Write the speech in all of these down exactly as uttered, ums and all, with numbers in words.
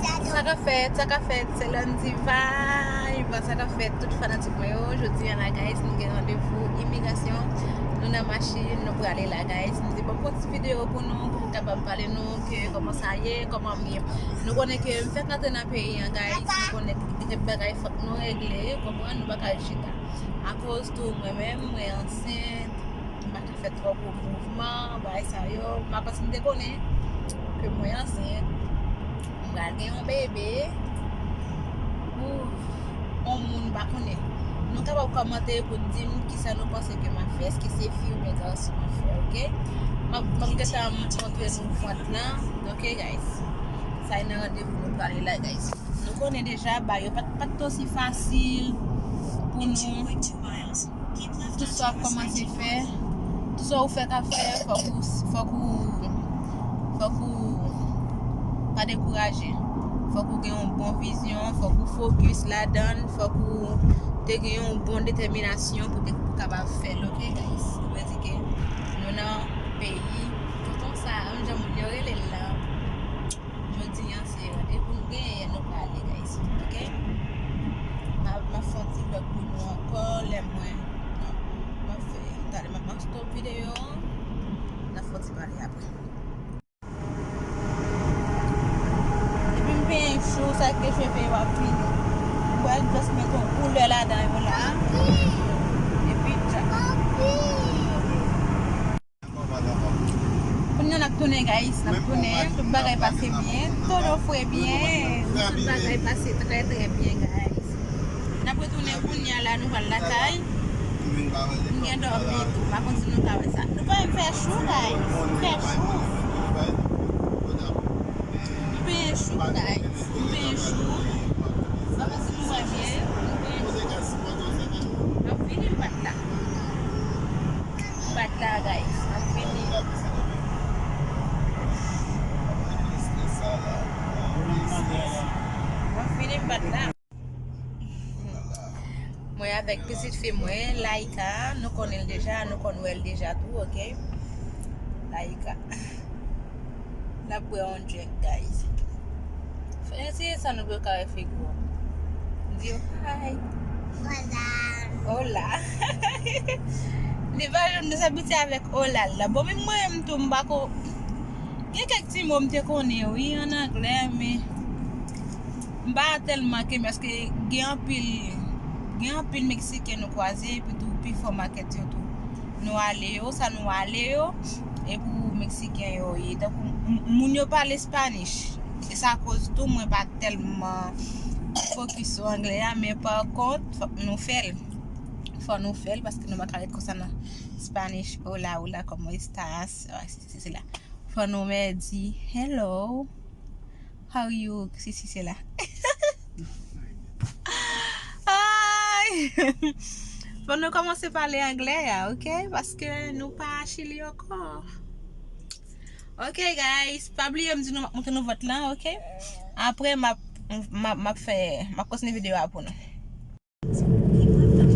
Sa k ap fèt, sa k ap fèt, se Landy Vibe. Sa k ap fèt, tout fanatik mwen yo. Jodi a la, guys, nou gen randevou imigrasyon. Nou nan machin, nou prale la, guys. M di, bon, pran ti videyo pou nou, pou m kapab pale nou, ke kòman sa ye, kòman m ye. Nou konnen ke m fèk antre nan peyi an, guys. Nou konnen gen bagay fòk nou regle, konprann, nou pa ka chita. Akoz tou, mwen menm, mwen ansent, m pa ka fè twò gwo mouvman, bagay sa yo. M pa panse m te konnen ke mwen ansent. M pral gen yon bebe. Ouf, yon moun m pa konnen. Nou kapab kòmante pou n di m kisa nou panse ke m ap fè, èske se fi oubyen gason m ap fè, oke? M ap, m ap gentan montre nou vant lan, oke, guys? Sa e nan randevou nou prale la, guys. Nou konnen deja, bagay yo pa t, pa t osi fasil pou nou. Tout sa w ap kòmanse fè, tout sa w fèk ap fè, fòk ou, fòk ou, fòk ou pa dekouraje. Fòk ou gen yon bon vizyon, fòk ou fokis ladan l, fòk ou te gen yon bon detèminasyon pou te, pou kapab fè l, oke, guys? Sa vle di ke nou nan peyi tonton sa, menm jan moun yo rele l la. Jodi a, se randevou n genyen, nou prale, guys. Oke? M ap, m ap fè yon ti vlòg pou nou ankò, lè mwen, non, m ap fè, talè, m ap, m ap stop videyo an, n ap fè yon ti pale apre. Epi m penyen chou, sa ke cheve yo ap vini. M pral just met yon koulè ladan yo la. Epi, tcha. Kounye a n ap tounen, guys, n ap tounen. Tout bagay pase byen. Tono fre byen. Tout bagay pase trè, trè byen, guys. N ap retounen kounye a la, nou pral lakay. M gen dòmi tou. M pa konn si nou ka wè sa. Nou pa fè chou, guys. Fè chou. M gen chou, guys. M gen chou. M pa konn si nou wè byen. M gen chou. M ap vini, m pa t la. Bat la, guys. M ap vini. M ap vini, m bat la. Mwen avèk pitit fi mwen, Laika. Nou konnen l deja, nou konn wè l deja tou, oke? Laika. N ap bwè yon drink, guys. Fè, eseye sa nou pou yo ka wè figi w. Di yo hi. Hola. Hola. Li pa janm nou abitye avèk hola la. Bon, menm mwen menm tou, m pa ko, gen kèk ti mo m te konnen, wi, an anglè, men m pa tèlman ke, paske gen anpil, gen anpil Meksiken nou kwaze, epi tou, pifò makèt yo tou. Nou ale yo, sa nou ale yo, e pou Meksiken yo ye. Tankou m, moun yo pale Spanish. E sa koz tou mwen pa tèlman fokis sou anglè a, men pa kont, fòk nou fè l. Fò nou fè l, paske nou pa ka ret konsa nan Spanish. Hola, hola, ¿cómo estás? Ah, si, si, si, la. Fò nou mè di, "Hello, how are you?" Si, si, se la. Ay! Fò nou kòmanse pale anglè a, oke? Paske nou pa Chili ankò. Oke, guys, pa bliye m di nou m ap montre nou vant lan, oke? Apre, m ap, m ap, m ap fè, m ap kontinye videyo a pou nou.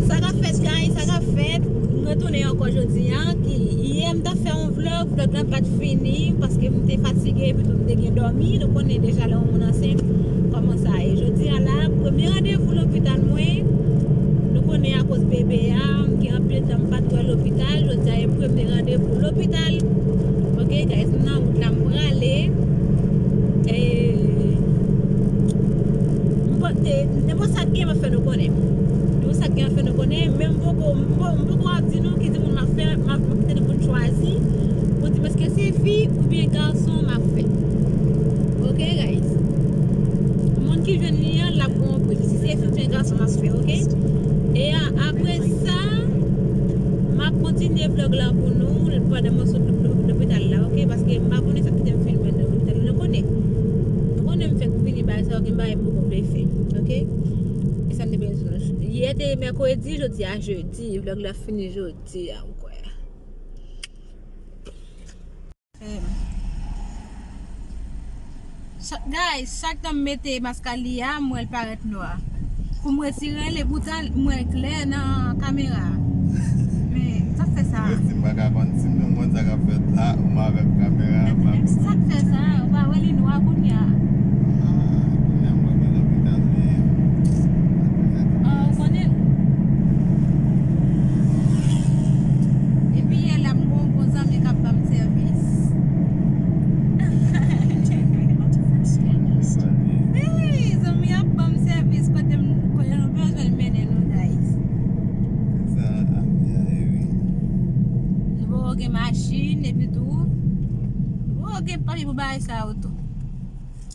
Sa k ap fèt, guys, sa k ap fèt. M retounen ankò jodi a. Ki, yè, m t ap fè yon vlòg, vlòg la pa t fini, paske m te fatige, epi tou m te gen dòmi. Nou konnen deja lè yon moun ansent, kòman sa ye. Jodi a la, premye randevou lopital mwen. Nou konnen akoz bebe a, m gen anpil tan m pa t wè lopital. Jodi a, e premye randevou lopital. Oke, guys, m nan wout la, m prale. E, m pa, e, nenpòt sa k gen, m ap fè nou konnen. Nenpòt sa k gen, m ap fè nou konnen. Men m poko, m po-, m poko ap di nou ki timoun m ap fè, m ap, m ap tande pou n chwazi. Pou di m èske se fi oubyen gason m ap fè. Oke, guys? Moun ki jwenn li an, l ap konprann. Si se fi oubyen gason m ap fè, oke? E a, apre sa, m ap kontinye vlòg la pou nou pandan m sot lop-, lop-, lopital la, oke? Paske m pa konnen sa ki te m filme nan lopital. Nou konnen. Nou konnen m fèk vini bagay sa yo, gen bagay m poko vle fè, oke? E sa m te bezwen. Yè te mèkredi, jodi a jedi. Vlòg la fini jodi a, m kwè. Sa, guys, chak tan m mete maskali a, m wè l parèt nwa. Pou m retire l, e poutan m wè l klè nan kamera a. Men, sa k fè sa? Yo di m pa ka konn, si m konn sa k ap fèt la, ou m avèk kamera a, m pa konn. Sa k fè sa? Ou pa wè li nwa kounye a?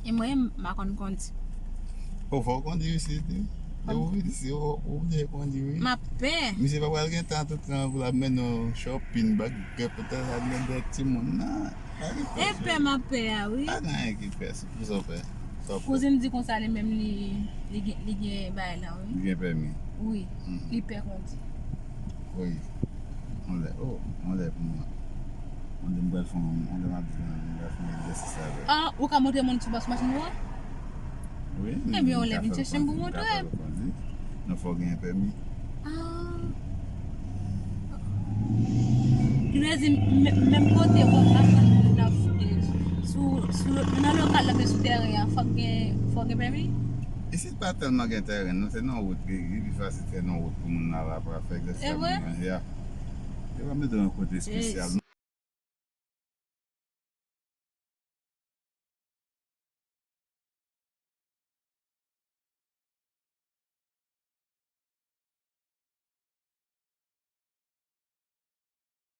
E mwen, m pa konn kondi. O, fò w kondi isit, wi. Depi w vin isit, ou ou oblije kondi, wi. M ap pè. Misye pa pral gen tan tout tan pou l ap mennen w shopping, bag, grèp, tout sa, l ap mennen dèyè timoun nan. Pa gen pè, E pè m ap pè a, wi. Pa gen anyen ki pè, se pou sa w pè. Sa w pè. Kouzin m di konsa li menm li, li, gen- li gen bagay la, wi. Li gen pèmi. Wi, Mhm. li pè kondi. Wi. On lè, o, on lè pou mwen. On lè m pral fè yon, on lè m ap di mwen, m pral fè yon egzèsis avè l. Ah, ou ka montre moun sou bòs machin ou an? Wi. Ebyen, on lè vin chèche m pou montre. Non, fò w genyen pèmi. Ah. Ki vle di, men- menm kote w ap machin nan sou, sou, nan lokal la, men sou tèren an, fòk gen, fòk gen pèmi? Isit pa tèlman gen tèren, non, se nan wout, li li pi fasil fè nan wout pou moun nan la, pa fè egzèsis. E vre? Ya. Yo pa mete yon kote espesyal,